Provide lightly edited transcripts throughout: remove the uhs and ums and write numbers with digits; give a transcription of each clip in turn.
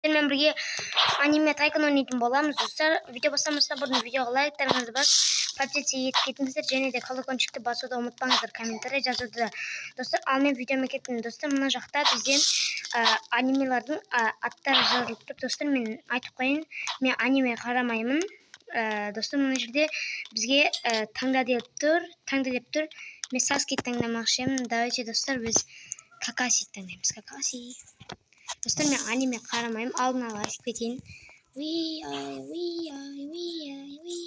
Сіздермен бірге Аниме Тайкун ойнайтын боламыз. Достар, видео бастамастан бұрын видеоға лайктарыңызды басып, подписаться етіп кетіңіздер және де колокольчикті басуды ұмытпаңыздар, комментарий жазуды да. Достар, ал мен видеома кеттім. Достар, мына жақта бізден анимелардың аттары жазылып тұр. Достар, мен айтып қояйын, мен аниме қарамаймын. Достар, мына жерде бізге таңда деп тұр, таңда деп тұр. Мен Саски таңдамақшы едім. Давайте, достар, біз Какаси таңдаймыз. Какаси. Достар, мен аниме қарамаймын, алдын ала айтып кетейін. Уи ай, уи ай, уи ай, уи.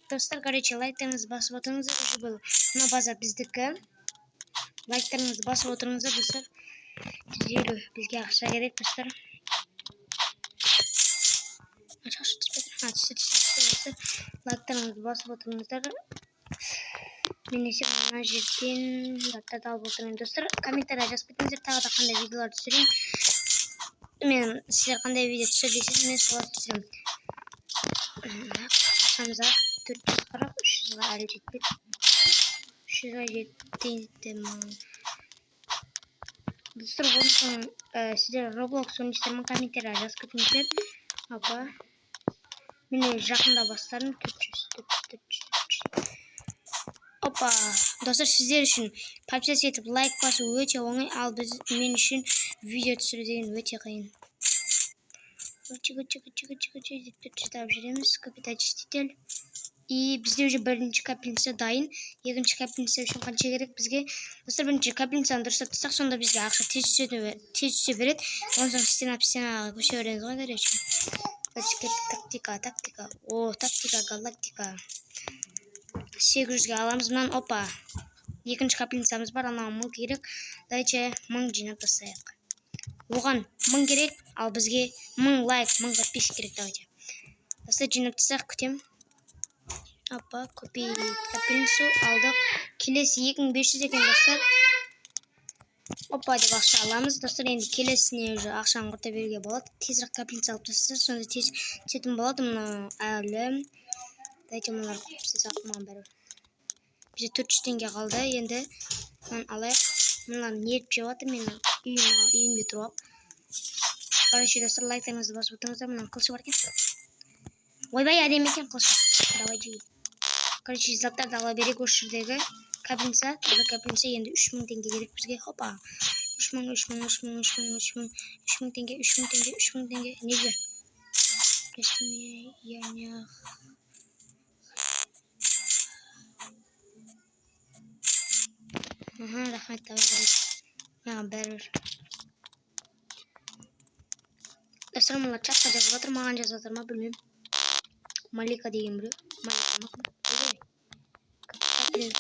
Достар, короче, лайктарыңызды басып отырыңыздар. Уже бұл мына база біздікі. Лайктарыңызды басып отырыңыздар, достар. 150 бізге ақша керек, достар. Ақша түспей тұр. А, түсті, түсті, түсті, достар. Лайктарыңызды басып отырыңыздар. Мен есе мына жерден заттарды алып отырмын. Достар, комментария жазып кетіңіздер, тағы да қандай видеолар түсірейін. Мен сіздер қандай видео түсір десеңіз, мен соларды түсіремін. Ақшамызға 440, 300-ға әлі жетпеді. 300-ға жетті маған. Достар, одан соң сіздер Roblox ойнайсыздар ма, комментария жазып кетіңіздер. Опа. Мен жақында бастадым. 400, 400, 400, 400. Опа. Достар, сіздер үшін подписаться етіп лайк басу өте оңай, ал біз мен үшін видео түсіру деген өте қиын. Чик, чик, чик, чик, чик деп 400 алып жүреміз. Купить очиститель. И бізде уже бірінші капельница дайын. Екінші капельница үшін қанша керек бізге? Достар, бірінші капельницаны дұрыстап тастасақ, сонда бізге ақша тез түседі, тез түсе береді. Одан соң стена стенаға көше береміз ғой, короче. Короче, кеттік, тактика, тактика. О, тактика, галактика. 800-ге аламыз мынаны, опа. Екінші капельницамыз бар, анаған 1000 керек. Давайте 1000 жинап тастайық. Оған 1000 керек, ал бізге 1000 лайк, 1000 подписчик керек, давайте. Достар, жинап тастайық, күтем. Опа, купить капельницу алдық. Келесі 2500 екен, достар. Опа деп ақша аламыз. Достар, енді келесіне уже ақшаны құрта беруге болады. Тезірек капельница алып тастаса, сонда тез түсетін болады мына әлі. Давайте мыналарды құртып тастасақ, маған бәрібір. Бізде 400 теңге қалды. Енді мынаны алайық. Мыналар не жеп жатыр менің үйімде тұрып алып. Короче, достар, лайктарыңызды басып отырыңыздар. Мынаның қылышы бар екен. Ойбай, әдемі екен қылышы. Давай жей. Короче, заттарды ала берейік осы жердегі. Капельница, тағы капельница, енді 3000 теңге керек бізге. Хопа. 3000, 3000, 3000, 3000, 3000, 3000 теңге, 3000 теңге, 3000 теңге. Неге? Прости меня, я не. Ага, рахмет, давай берейік. Маған бәрібір. Достар, мыналар чатқа жазып жатыр, маған жазып жатыр ма, білмеймін. Малика деген біреу. Малика ма? Кім?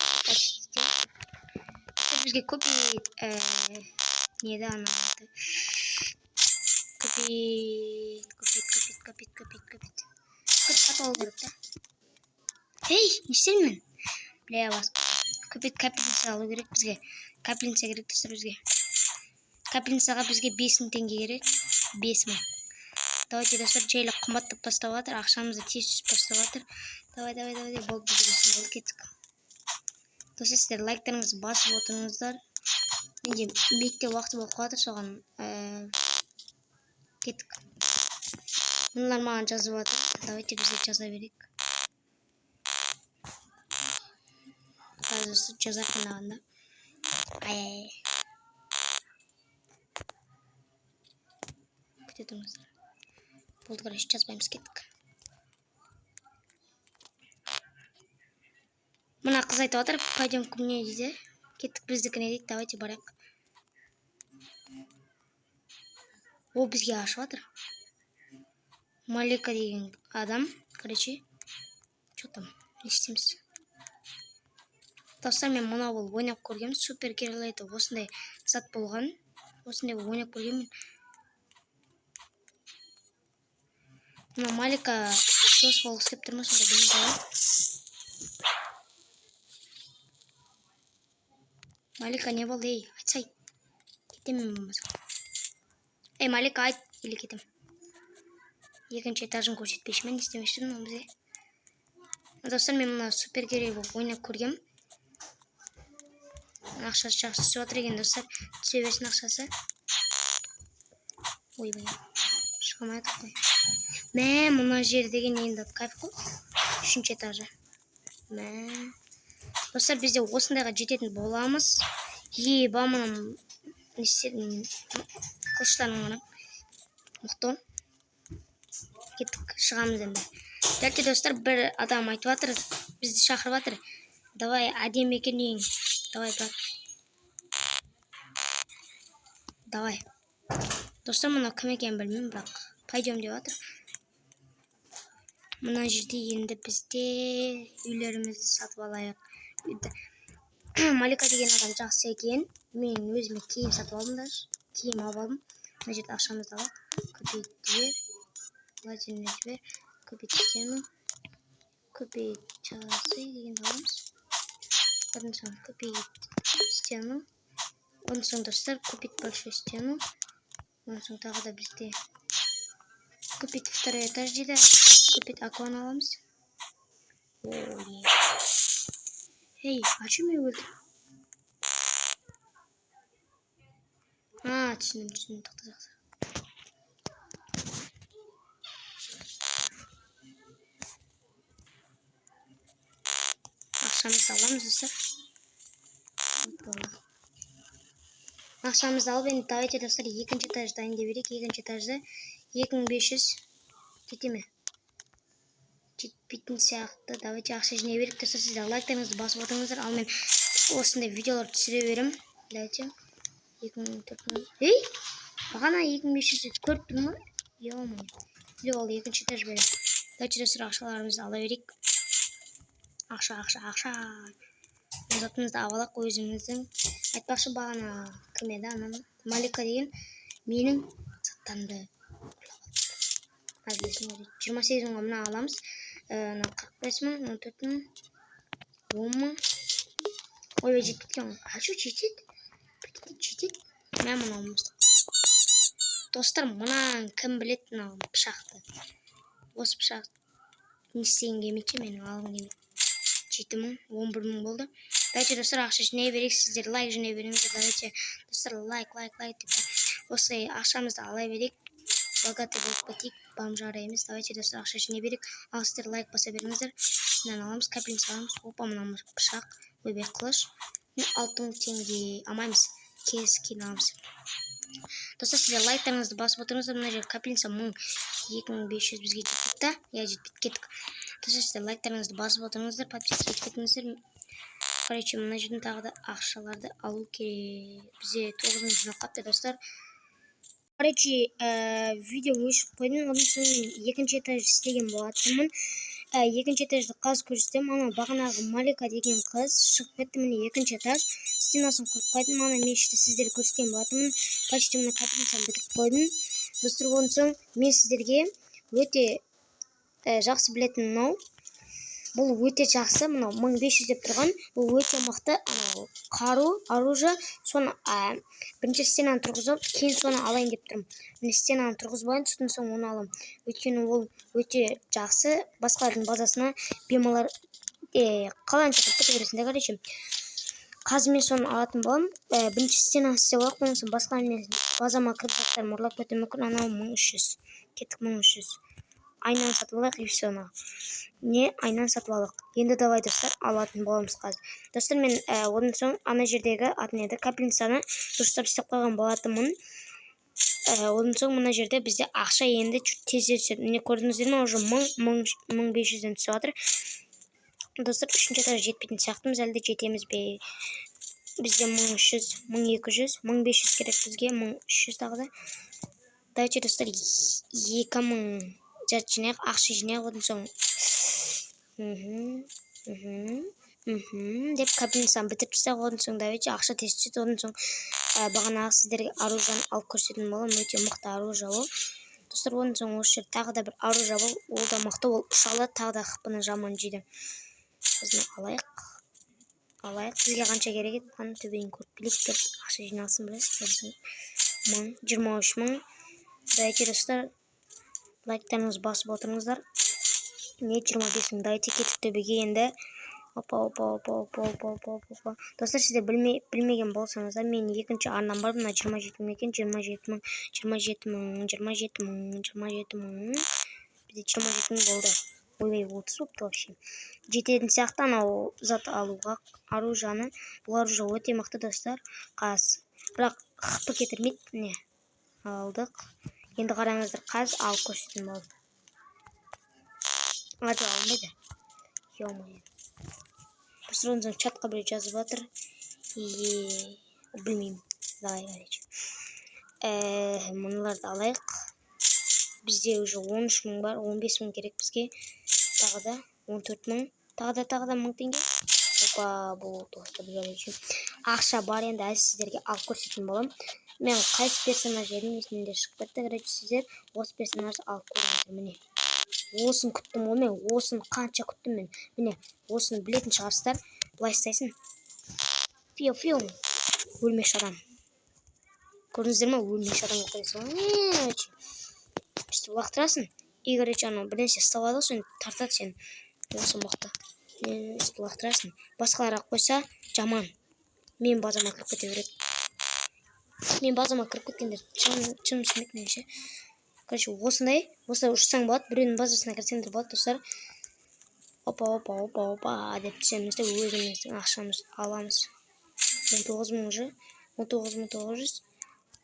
Бізге купить не еді ана аты? Купить, купить, купить, купить, купить, купить. Купить сатып алу керек та. Ей, не істедім мен? Бля, бас. Купить капельница алу керек бізге. Капельница керек, достар, бізге. Капельницаға бізге 5000 теңге керек. 5000. Давайте, достар, жайлап қымбаттап бастап жатыр. Ақшамыз да тез түсіп бастап жатыр. Давай, давай, давай, болды, бізге болды, кеттік. Достар, сіздер лайктарыңызды басып отырыңыздар. Менде мектеп уақыты болып қалады, соған кеттік. Мыналар маған жазып жатыр. Давайте біз де жаза берейік. Қазір, достар, жазайық мынаған да. Ай, ай, ай. Күте тұрыңыздар. Болды, короче, жазбаймыз, кеттік. Мына қыз айтып жатыр, пойдем ко мне дейді. Кеттік біздікіне дейді, давайте барайық. О, бізге ашып жатыр. Малика деген адам, короче. Че там, не істейміз? Достар, мен мынау болып ойнап көргенмін. Супер геройларда осындай зат болған. Осындай болып ойнап көргенмін. Мына Малика дос болғысы келіп тұр ма, сонда білмеймін. Малика, не болды, ей, айтсай. Кетемін мен болмаса. Ей, Малика, айт, или кетем. Екінші этажын көрсетпекші ме, не істемекші мынау бізге? Достар, мен мына супергерой болып ойнап көргем. Ақшасы жақсы түсіп жатыр екен, достар. Түсе берсін ақшасы. Ойбай. Шыға алмай жатыр қой. Мә, мына жер деген енді кайф қой. Үшінші этажы. Мә. Достар, бізде осындайға жететін боламыз. Еба, мына не істедім? Қылыштарын қарап. Мықты. Кеттік, шығамыз енді. Давайте, достар, бір адам айтып жатыр, бізді шақырып жатыр. Давай, әдемі екен үйің. Давай, брат. Давай. Достар, мынау кім екенін білмеймін, бірақ пойдем деп жатыр. Мына жерде енді бізде үйлерімізді сатып алайық. Малика деген адам жақсы екен. Мен өзіме киім сатып алдым даже. Киім алып алдым. Мына жерде ақшамызды алайық. Купить дверь. Лазерный дверь. Купить стену. Купить часы дегенді аламыз. Одан соң купить стену. Одан соң, достар, купить большую стену. Одан соң тағы да бізде купить второй этаж дейді. Купить окно аламыз. Ой. Эй, а че мен өлдім? А, түсіндім, түсіндім. Тоқта, тоқта. Ақшамызды аламыз, достар. Ақшамызды алып, енді давайте, достар, екінші этаж дайындай берейік. Екінші этажды 2500 жете ме? Жетпейтін сияқты. Давайте ақша жинай берейік, достар. Сіздер лайктарыңызды басып отырыңыздар, ал мен осындай видеолар түсіре беремін. Давайте. 2000, 4000. Ей, бағана 2500 көріп тұрмын ғой. Ё-моё. Или ол екінші этаж береді. Давайте, достар, ақшаларымызды ала берейік. Ақша, ақша, ақша. Затымызды алып алайық өзіміздің. Айтпақшы, бағана кім еді, ананы Малика деген менің заттарымды ұрлап алды. 28 мыңға мына аламыз. Мына 45 мың, 14 мың, 10 мың. Ойбай, жетпейді екен ғой. А что, жетеді? Прикиньте, жетеді. Мә, мына аламыз. Достар, мынаны кім біледі, мынау пышақты? Осы пышақ не істегім келмейді ше, менің алғым келмейді. 7 мың, 11 мың болды. Давайте, достар, ақша жинай берейік, сіздер лайк жинай беріңіздер. Давайте, достар, лайк, лайк, лайк деп осылай ақшамызды ала берейік. Богатый болып кетейік, бомжара емес. Давайте, достар, ақша жинай берейік. Ал сіздер лайк баса беріңіздер. Мынаны аламыз, капельница аламыз. Опа, мына пышақ, ойбай, қылыш. 6 мың теңге алмаймыз. Кез кейін аламыз. Достар, сіздер лайктарыңызды басып отырыңыздар. Мына жерге капельница 1000, 2500 бізге жетпейді да. Иә, жетпейді, кеттік. Достар, сіздер лайктарыңызды басып отырыңыздар, подписка етіп кетіңіздер. Короче, мына жерден тағы да ақшаларды алу керек. Бізде 9000 жиналып қалыпты, достар. Короче, видео өшіріп қойдым. Одан соң мен екінші этаж істеген болатынмын. Екінші этажды қазір көрсетемін. Ана бағанағы Малика деген қыз шығып кетті. Міне, екінші этаж стенасын құрып қойдым. Ана мешітті сіздерге көрсеткен болатынмын. Почти мына капельницаны бітіріп қойдым. Достар, одан соң мен сіздерге өте жақсы білетін мынау. Бұл өте жақсы, мынау 1500 деп тұрған. Бұл өте мықты анау қару, оружие. Соны бірінші стенаны тұрғызып, кейін соны алайын деп тұрмын. Міне, стенаны тұрғызып алайын, содан соң оны аламын. Өйткені ол өте жақсы, басқалардың базасына бемалар, қалайынша кіріп кете бересің да, короче. Қазір мен соны алатын боламын. Бірінші стенаны істеп алайық, одан соң басқалармен базама кіріп заттарымды ұрлап кетуі мүмкін. Анау 1300. Кеттік, 1300. Айнаны сатып алайық, и все, анау. Не, айнаны сатып алайық. Енді давай, достар, алатын боламыз қазір. Достар, мен одан соң ана жердегі аты не еді, капельницаны дұрыстап істеп қойған болатынмын. Одан соң мына жерде бізде ақша енді чуть тездер түседі. Міне, көрдіңіздер ме, уже мың, мың, мың бес жүзден түсіп жатыр. Достар, үшінші этаж жетпейтін сияқтымыз, әлде жетеміз бе? Бізде 1300, 1200, 1500 керек бізге, 1300 тағы да. Давайте, достар, 2000 зат жинайық, ақша жинайық, одан соң деп капельницаны бітіріп тастайық. Одан соң давайте ақша тез түседі. Одан соң бағанағы сіздерге оружиені алып көрсететін боламын. Өте мықты оружие ол, достар. Одан соң осы жерде тағы да бір оружие бар, ол да мықты, ол ұша алады, тағы да хпны жаман жейді. Осыны алайық, алайық. Бізге қанша керек еді, ана төбеден көріп келейік деп ақша жиналсын біраз. 1000, 23 000. Давайте, достар, лайктарыңызды басып отырыңыздар. Не, 25 000. Давайте, кеттік төбеге енді. Опа, опа, опа, опа, опа, опа, опа! Достар, сіздер білмеген болсаңыздар, менің екінші арнам бар. Мына 27 мың екен, 27 мың, 27 мың, 27 мың, 27 мың. Бізде 27 мың болды. Ойбай, 30 болыпты. Вообще жететін сияқты анау зат алуға, оружие ны. Бұл оружие өте мықты, достар, қаз, бірақ хп кетірмейді. Міне, алдық. Енді қараңыздар, қазір алып көрсететін боламын. А, жоқ, алынбайды. Ё-моё, бір соң чатқа біреу жазып жатыр. Е, білмеймін. Давай, короче, мыналарды алайық. Бізде уже 13 мың бар, 15 мың керек бізге. Тағы да 14 мың, тағы да, тағы да мың теңге. Опа, болды, достар. Короче, ақша бар. Енді әлі сіздерге алып көрсететін боламын. Мен қайсы персонаж едім, есімнен шығып кетті. Короче, сіздер осы персонажды алып көріңіздер. Міне, осыны күттім ғой мен, осыны қанша күттім мен. Міне, осыны білетін шығарсыздар. Былай істайсың: фиу, фиу, өлмекші адам. Көрдіңіздер ма? Өлмекші адам болып кетесің. Короче, өйстіп лақтырасың и, короче, анау бір нәрсе ұстап алады ғой, соны тартады сені. Осы мықты. Өйстіп лақтырасың. Басқалар алып қойса, жаман. Мен базама кіріп кете береді. Мен базама кіріп кеткендер чын чын түсінбейді меніңше. Короче, осындай, осылай ұшсаң болады. Біреудің базасына кірсеңдер болады, достар. Опа, опа, опа, опа деп түсеміз де, өзіміздің ақшамызды аламыз. 19 мың уже, 19 900.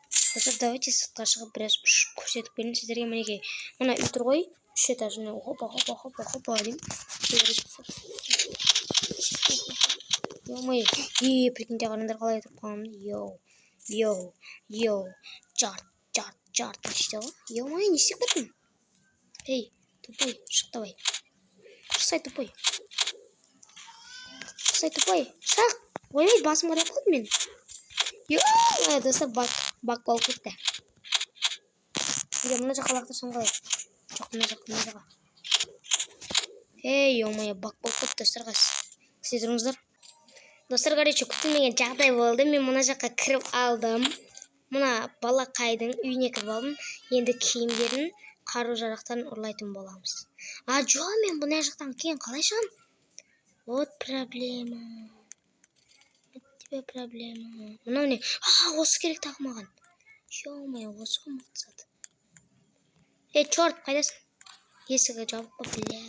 Достар, давайте сыртқа шығып, біраз ұшып көрсетіп берейін сіздерге. Мінекей, мына үй тұр ғой, үш этаж. Міне, хопа, хопа, хопа, хопа деймін. Ё-моё, е, прикиньте, қараңдар, қалай тұрып қалғанымды. Йоу, йоу, йоу, жарт, жарт, жарт, не істеді ғой? Ё-моё, не істеп кеттім? Ей, тупой, шық, давай, шықсай, тупой, шықсай, тупой, шық. Ойбай, басым қарап қалды мен. Ё, достар, баг, баг болып кетті. Или мына жаққа лақтырсам қалай? Жоқ, мына жаққа, мына жаққа. Ей, ё-моё, баг болып кетті, достар. Қазір істей тұрыңыздар, достар. Короче, күтілмеген жағдай болды. Мен мына жаққа кіріп алдым, мына балақайдың үйіне кіріп алдым. Енді киімдерін, қару жарақтарын ұрлайтын боламыз. А, жоқ, мен мына жақтан кейін қалай шығамын? Вот проблема, вот тебе проблема. Мынау не? А, осы керек тағы маған. Ё-моё, осы ғой мықты зат. Ей, черт, қайдасың? Есігі жабық па? Бля,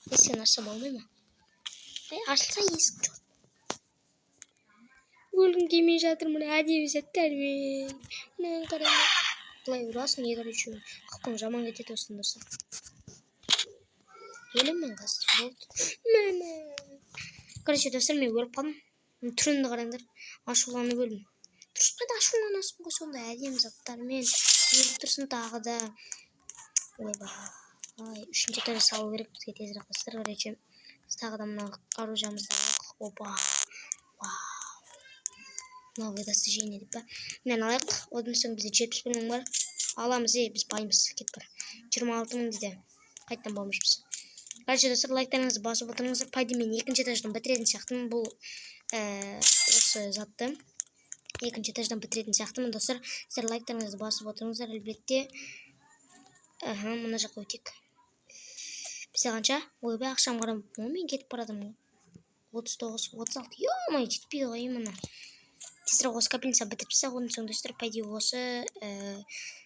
есігін ашса болмай ма? Ей, ашылса есік. Черт, өлгім келмей жатыр мына әдемі заттармен. Мынаны қараңдар. Былай ұрасың и, короче, хпың жаман кетеді осыдан, достар. Өлемін мен қазір, болды. Мама, короче, достар, мен өліп қалдым. Түрімді қараңдар, ашуланып өлдім. Дұрыс қайда ашуланасың ғой сондай әдемі заттармен өліп тұрсың тағы да. Ойбай, үшінші этаж салу керек бізге тезірек, достар. Короче, біз тағы да мына оружие мызды алайық. Опа, вау, новое достижение деп па? Мынаны алайық. Одан соң бізде 71 мың бар, аламыз. Ей, біз баймыз, кет бар. 26 мың дейді, қайтадан бомжбыз. Короче, достар, лайктарыңызды басып отырыңыздар. По идее, мен екінші этаждан бітіретін сияқтымын. Бұл осы затты екінші этаждан бітіретін сияқтымын, достар. Сіздер лайктарыңызды басып отырыңыздар, әлбетте. Аха, мына жаққа өтейік. Бізде қанша? Ойбай, ақшам қарап, мен кетіп бара жатырмын ғой. 39, 36. Ё-моё, жетпейді ғой мына. Тезірек осы капельница бітіріп тастайық. Одан соң, достар, по идее, осы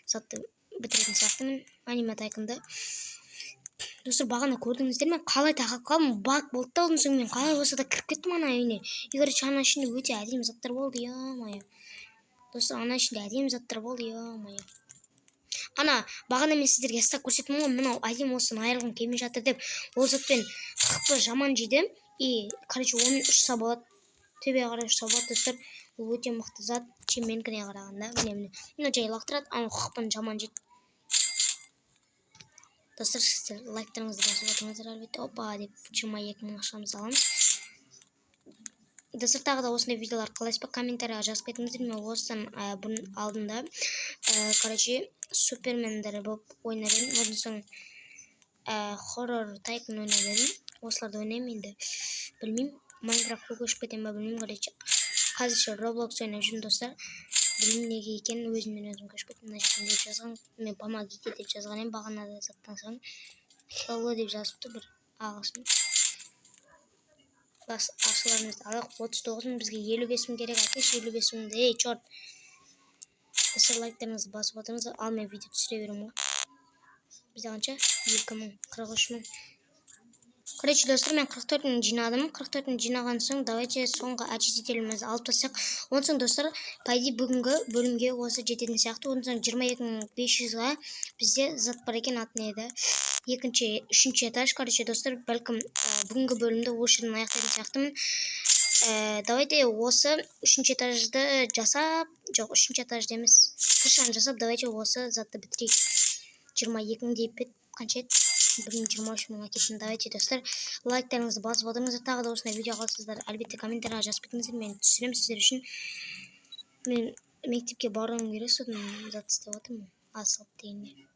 затты бітіретін сияқтымын, аниме тайкунды. Достар, бағана көрдіңіздер ме, қалай тақап қалдым? Баг болды да. Одан соң мен қалай болса да кіріп кеттім ана үйіне. И, короче, ана ішінде өте әдемі заттар болды. Ё-моё, достар, ана ішінде әдемі заттар болды. Ё-моё, ана бағана мен сіздерге ұстап көрсеттім ғой, мынау әдемі, осыны айырылғым келмей жатыр деп. Ол затпен хп жаман жейді и, короче, онымен ұшса болады, төбеге қарай ұшса болады, достар. Ол өте мықты зат, чем менікіне қарағанда. Міне, міне, мына жай лақтырады, анау хпны жаман жейді. Достар, сіздер лайктарыңызды басып отырыңыздар, әлбетте. Опа деп 22 мың ақшамызды аламыз. Достар, тағы да осындай видеолар қалайсыз ба, комментарийға жазып кетіңіздер. Мен осыдан бұның алдында, короче, супермендер болып ойнап едім. Одан соң хоррор тайкун ойнап едім. Осыларды ойнаймын енді. Білмеймін, Майнкрафтқа көшіп кетемін ба, білмеймін. Короче, қазірше Роблокс ойнап жүрмін, достар. Білмеймін неге екенін, өзімнен өзім көшіп кеттім. Мына жақта деп жазған, мен «помогите» деп жазған едім бағанада заттан соң. «Hello» деп жазыпты бір ағылшын. Ақшаларымызды алайық. 39 мың, бізге 55 мың керек. Әкеші 55 мыңды. Ей, черт! Достар, лайктарыңызды басып отырыңыздар, ал мен видео түсіре беремін ғой. Бізде қанша? 2 мың, 43 мың. Короче, достар, мен 44 мың жинадым. 44 мың жинаған соң, давайте соңғы очистителімізді алып тастайық. Онан соң, достар, по идее, бүгінгі бөлімге осы жететін сияқты. Одан соң 22 500-ға бізде зат бар екен, аты не еді, екінші, үшінші этаж. Короче, достар, бәлкім, бүгінгі бөлімді осы жерден аяқтайтын сияқтымын. Давайте осы үшінші этажды жасап, жоқ, үшінші этажды емес, крышаны жасап, давайте осы затты бітірейік. 22 мың деп еді, қанша еді? 1 мың 23 мың әкеттім. Давайте, достар, лайктарыңызды басып отырыңыздар. Тағы да осындай видео қалсаңыздар, әлбетте, комментарийға жазып кетіңіздер, мен түсіремін сіздер үшін. Мен мектепке баруым керек, содан зат істеп жатырмын асығып дегенде.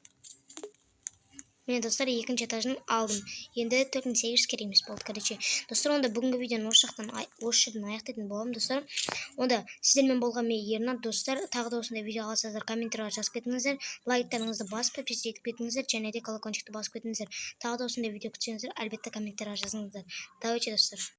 Міне, достар, екінші этажын алдым. Енді 4800 керек емес болды. Короче, достар, онда бүгінгі видеоны осы жерден аяқтайтын боламын. Достар, онда сіздермен болған мен, Ернат. Достар, тағы да осындай видео қалсаңыздар, комментарийға жазып кетіңіздер, лайктарыңызды басып, подписаться етіп кетіңіздер және де колокольчикті басып кетіңіздер. Тағы да осындай видео күтсеңіздер, әлбетте, комментарийға жазыңыздар. Давайте, достар.